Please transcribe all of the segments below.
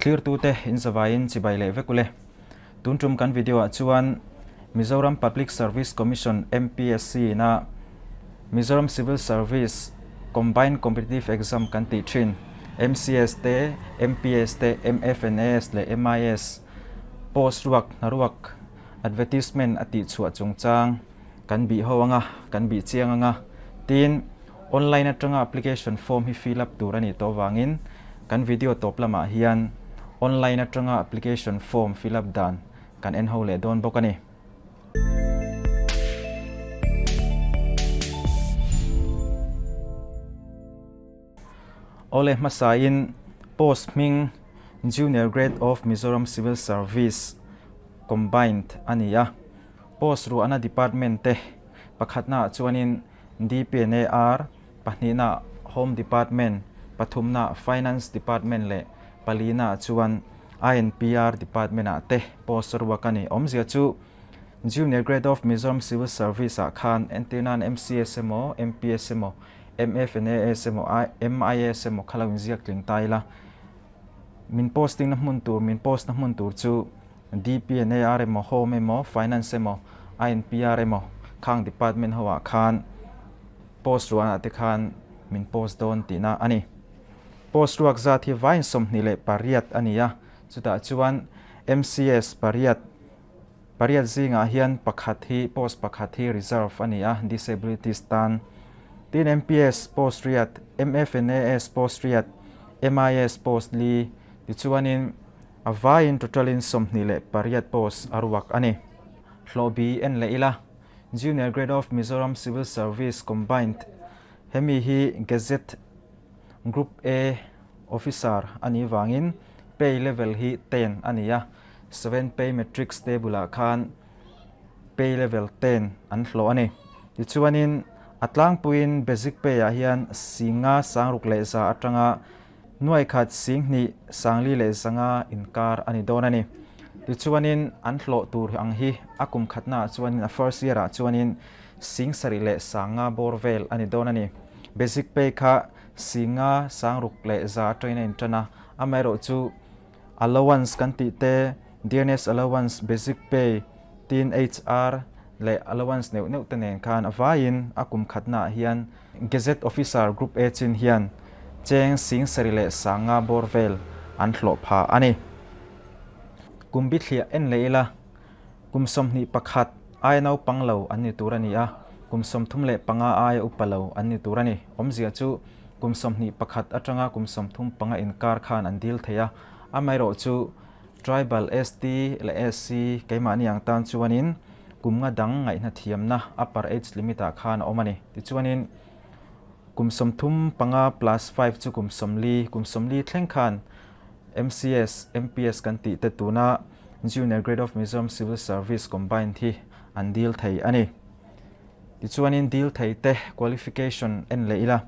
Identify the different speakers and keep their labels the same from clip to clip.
Speaker 1: Thlirtute in zavaiin chibai leh vek ule. Tun tum kan video ah chuan Mizoram Public Service Commission, MPSC, ina Mizoram Civil Service Combined Competitive Exam kan tih thin MCS te, MPS te, MFNAS leh MIS post ruak hnaruak advertisement a tih chhuah chungchang kan bih ho anga, kan bih chiang anga. Tin, online atanga application form hi fill up tur a nih tawh avangin kan video tawp lamah hian online atanga application form fill up dan kan en ho leh dawn bawk a ni. Awle hmasain post hming Junior Grade of Mizoram Civil Service Combined a ni a, post ruahna department te pakhatnaah chuanin DPNAR, pahnihna Home Department, pathumna Finance Department leh palina chuan INPR Department-ah te post ruak a ni. Awmzia chu Junior Grade of Mizoram Civil Service-ah khan entir nan MCS emaw, MPS emaw, MFNAS emaw, MIS emaw kha lo inziak tling ta ila. Min posting na hmun tur, min post na hmun tur chu DPNAR emaw, Home emaw, Finance emaw, INPR emaw khang department ho ah khan post ruanah te khan min post dawn tihna a ni. Post ruak zat hi vain 28 a ni a, chutah chuan MCS pariat, pariat zingah hian pakhat hi post pakhat hi reserve a ni a, disabilities tan. Tin MPS post riat, MFNAS post riat, MIS post li tichuanin A vaiin total-in 28 post a ruak a ni. Hlawhbi en leh ila, Junior Grade of Mizoram Civil Service Combined hemi hi Gazette Group A Officer a nih vangin pay level hi ten a ni a, seven pay matrix table-ah khan pay level ten an hlawh a ni. Tichuanin a tlangpuiin basic pay-ah hian singa sangruk leh za atanga Nuaikhat 2000 405 inkar a ni dawn a ni. Tichuanin an hlawh tur ang hi a kum khatnaah chuanin a first year ah chuanin 75,000 bawr vel a ni dawn a ni. Basic pay kha 5,600 atangin a intan a, amaherawh chu allowance kan tih te, dearness allowance, basic pay, tin HR leh allowance neuh neuh te nen khan a vaiin a kum khatnaah hian Gazette Officer Group A chin hian cheng 75,000 bawr vel an hlawh pha a ni. Kum bithliah en leh ila, kum 21 aia naupang lo an ni tur a ni a, kum 35 aia upa lo an ni tur a ni. Awmzia chu kum 21 atanga kum 35 inkar khan an dil thei a, amaherawh chu Tribal ST leh SC keimahni ang tan chuanin kum nga dang ngaihna thiamna upper age limit ah khan a awm a ni. Tichuanin kum 35 plus five chu kum 40, kum 40 thleng khan MCS, MPS kan tih te tuna Junior Grade of Mizoram Civil Service Combined hi an dil thei a ni. Tichuanin dil thei te qualification en leh ila,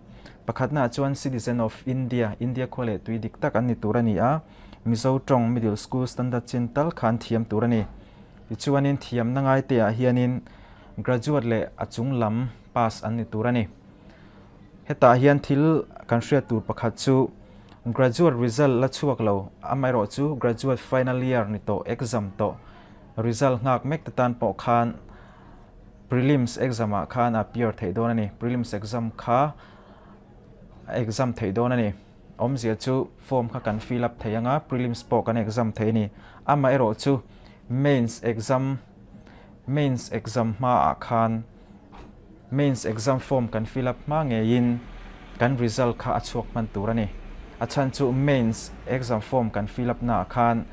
Speaker 1: pakhatnaah chuan Citizen of India, India khua leh tui dik tak an ni tur a ni a, Mizo tawng Middle School Standard chin tal khan thiam tur a ni. Tichuanin thiamna ngaiteah hianin graduate leh a chung lam pass an ni tur a ni. Hetah hian thil kan hriat tur pakhat chu graduate result la chhuak lo, amaherawh chu graduate final year ni tawh, exam tawh, result nghak mek te tan pawh khan prelims exam ah khan a appear theih dawn a ni. Prelims exam kha a exam theih dawn a ni. Awmzia chu form kha kan fill up thei anga prelims pawh kan exam thei a ni. Amaherawh chu mains exam mains exam hmaah khan mains exam form kan fill up hma ngeiin kan result kha a chhuak hman tur a ni. A chhan chu mains exam form kan fill up naah khan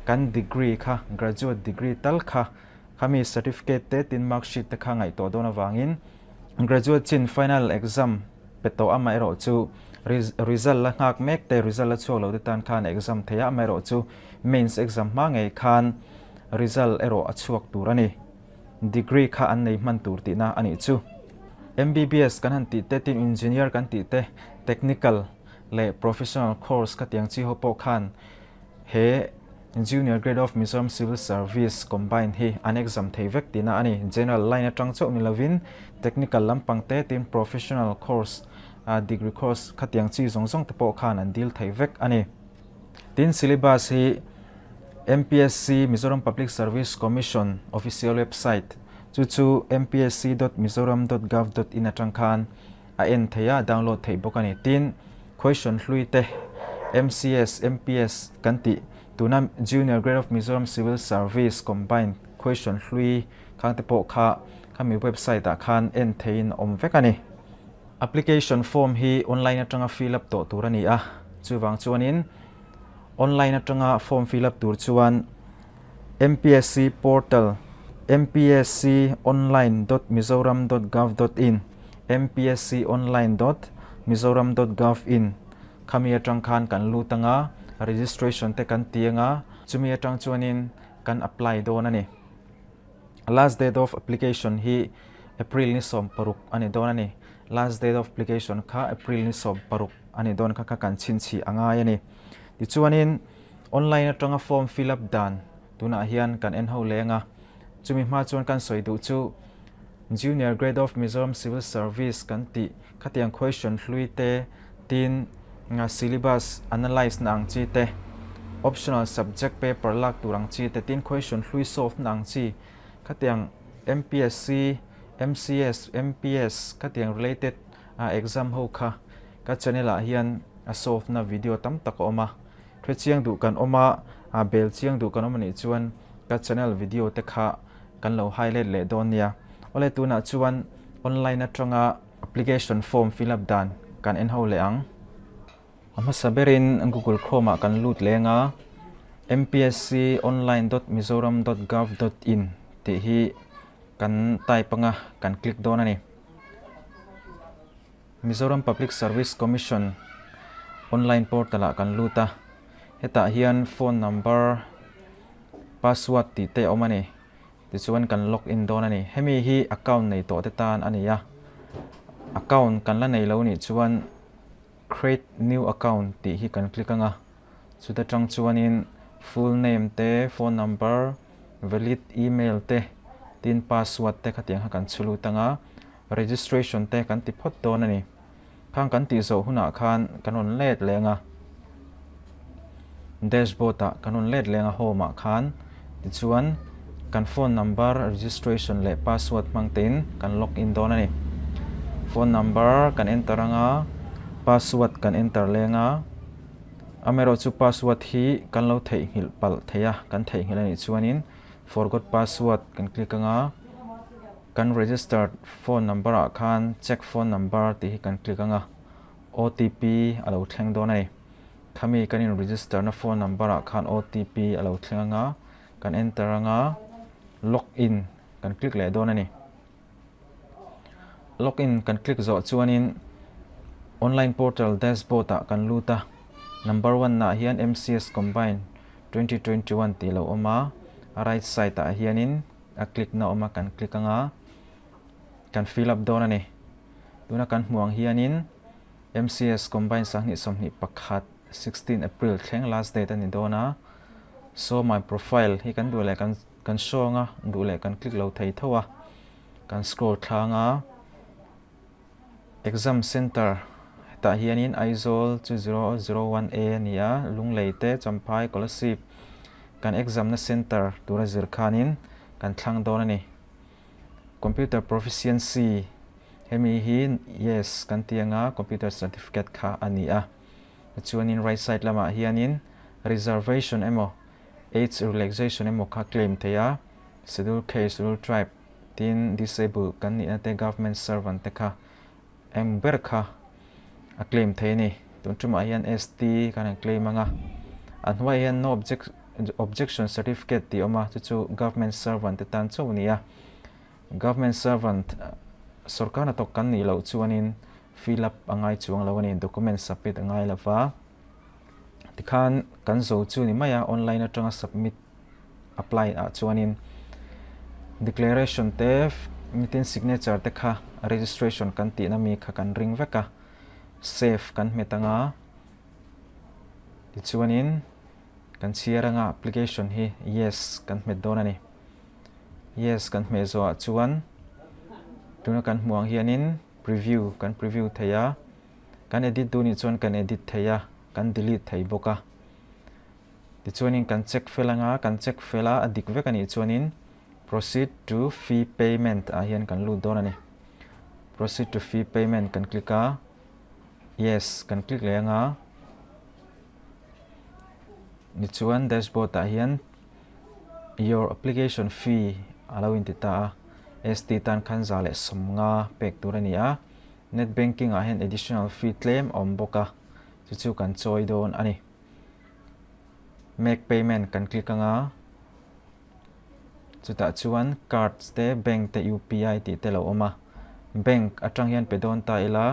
Speaker 1: kan degree kha graduate degree tal kha khami certificate te tin mark sheet te kha ngaihtuah dawn avangin graduate chin final exam pe tawh amaherawh chu result la nghak mek te result la chhuak lo te tan khan exam thei a, amaherawh chu mains exam hma ngei khan result erawh a chhuak tur a ni. Degree kha an nei hman tur tihna a nih chu. MBBS kan han tih te, tin engineer kan tih te, technical leh professional course kha tiang chi ho pawh khan he Junior Grade of Mizoram Civil Service Combined hi an exam thei vek tihna a ni. General line atang chauh ni lovin technical lampang te tin professional course, degree course khatiang chi zawng zawng te pawh khan an deal thei vek a ni. Tin, syllabus hi MPSC, Mizoram Public Service Commission, official website, chu chu mpsc dot mizoram dot gov dot in atang khan a en theih a, download theih bawk a ni. Tin, question hlui te MCS, MPS kan tih tuna Junior Grade of Mizoram Civil Service Combined question hlui khang te pawh kha khami website ah khan en theihin a awm vek a ni. Application form hi online atanga fill up tawh tur a ni a, chuvang chuanin online atanga form fill up tur chuan MPSC portal mpsconline.mizoram.gov.in mpsconline.mizoram.gov.in khami atang khan kan lut anga registration te kan ti anga chumi atang chuanin kan apply dawn a ni. Last date of application hi April ni 16 a ni dawn a ni. Last date of application kha April ni 16 a ni dawn kha kha kan chhinchhi a ngai a ni. Tichuanin online atanga form fill up dan tunah hian kan en ho leng a. Chumi hma chuan kan sawi duh chu Junior Grade of Mizoram Civil Service kan tih khatiang question hlui te tin syllabus analyse na ang chi te, optional subject paper lak tur ang chi te, tin question hlui solve na ang chi khatiang MPSC, MCS, MPS khatiang related exam ho kha ka channel ah hian a solve na video tam tak a awm a, hre chiang duh kan awm a, bel chiang duh kan awm anih chuan ka channel video te kha kan lo highlight leh dawn nia. Awle tunah chuan online atanga Application form fill up dan kan en ho leh ang. A hmasa berin Google Chrome ah kan lut leng a, mpsconline.mizoram.gov.in tih hi kan type anga kan click dawn a ni. Mizoram Public Service Commission online portal ah kan lut a, hetah hian phone number, password tih te a awm a ni. Tichuan kan log in dawn a ni. Hemi hi account nei tawh te tan a ni a. Account kan la nei lo nih chuan create new account tih hi kan click anga. Chuta tang chuanin full name te, phone number, valid email te, tin password te khatiang kha kan chhu lut anga. Registration te kan ti phawt dawn a ni. Khang kan tih zawh hunah khan kan rawn let leng a, dashboard ah kan rawn let leng a home ah khan tichuan kan phone number registration leh password hmang tein kan log in dawn a ni. Phone number kan enter anga password kan enter leng a, amaherawh chu password hi kan lo theihnghilh palh thei a, kan theihnghilh a nih chuanin forgot password kan click anga. Kan registered phone number ah khan check phone number tih hi kan click anga OTP a lo thleng dawn a ni. Khami kan in register na phone number ah khan OTP a lo thleng anga kan enter anga log in kan click leh dawn a ni. Log in kan click zawh chuanin online portal dashboard ah kan lut a, number one ah hian MCS Combine 2021 tih a lo awm a, a right side ah hianin a click na awm a kan click anga kan fill up dawn a ni. Tuna kan hmuh ang hianin MCS Combine 2021 16 April thleng last date a ni dawn a. So my profile hi kan duh leh kan kan show anga duh leh kan click lo thei tho a. Kan scroll thlang a. Exam Center hetah hianin Aizawl chu 001 A a ni a, Lunglei te, Champhai, Kolasib kan exam na center tura zir khanin kan thlang dawn a ni. Computer Proficiency hemi hi yes kan ti anga computer certificate kha a ni a. Tichuanin right side lamah hianin reservation emaw age relaxation emaw kha claim thei a, schedule caste, schedule tribe, Tin, disable kan nihna te government servant te kha eng ber kha a claim thei a ni. Tun tumah hian ST kan han claim ang a, a hnuaiah hian no objection certificate tih a awm a, chu chu government servant te tan chauh a ni a. Government servant sorkar hnathawk kan nih loh chuanin fill up a ngai chuang lo a ni, document submit a ngai lo va. Tikhan kan zo chu ni mai a, online atanga submit apply ah chuanin declaration te nitin signature te kha registration kan tihna mi kha kan ring vek a, save kan hmet anga tichuanin kan chhiar anga application hi yes kan hmet dawn a ni. Yes kan hmeh zawhah chuan tuna kan hmuh ang hianin preview kan preview thei a, kan edit duh nih chuan kan edit thei a, kan delete thei bawk a. Tichuanin kan check fel anga, kan check fel a, a dik vek a nih chuanin Proceed to fee payment ah hian kan lut dawn a ni. Proceed to fee payment kan click a, Yes kan click leh anga, tichuan dashboard ah hian Your application fee a lo inti ta a, ST tan khan 150 pek tur a ni a, net banking ah hian additional fee tlem a awm bawk a, chu chu kan chawi dawn a ni. Make payment kan click anga, chutah chuan cards te bank te UPI tih te lo awm a, bank atang hian pe dawn ta ila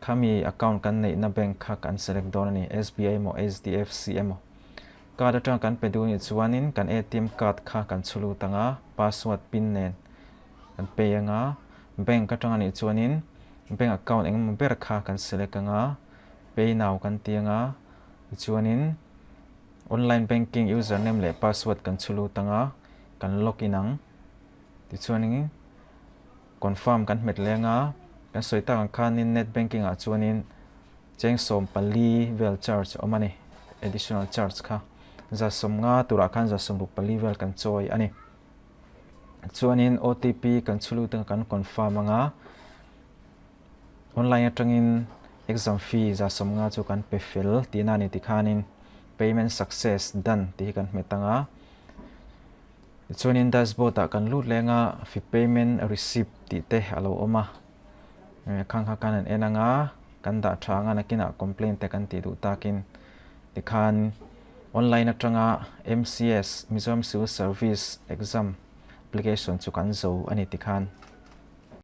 Speaker 1: khami account kan neihna bank kha kan select dawn a ni, SBI emaw HDFC emaw. Card atang kan pe duh nih chuanin kan ATM card kha kan chhu lut ang a, password pin nen kan pay ang a, bank atang anih chuanin bank account engemaw ber kha kan select ang a, pay now kan ti ang a, tichuanin online banking username leh password kan chhu lut ang a, kan log in ang. Tichuanin confirm kan hmet leng a, kan sawi tak ang khanin net banking ah chuanin cheng 14 vel charge a awm a ni, additional charge kha 150 turah khan 64 vel kan chawi a ni. Chuanin OTP kan chhu lut ang kan confirm ang a, online atangin exam fee 150 chu kan pe fel tihna a ni tikhanin payment success done tih hi kan hmet ang a. Tichuanin dashboard ah kan lut leng a, fee payment receipt tih te a lo awm a, khang kha khan an en ang a, kan dah tha ang a, nakinah complaint te kan tih duh takin tikhan online atanga MCS, Mizoram Civil Service, exam application chu kan zo a ni tikhan.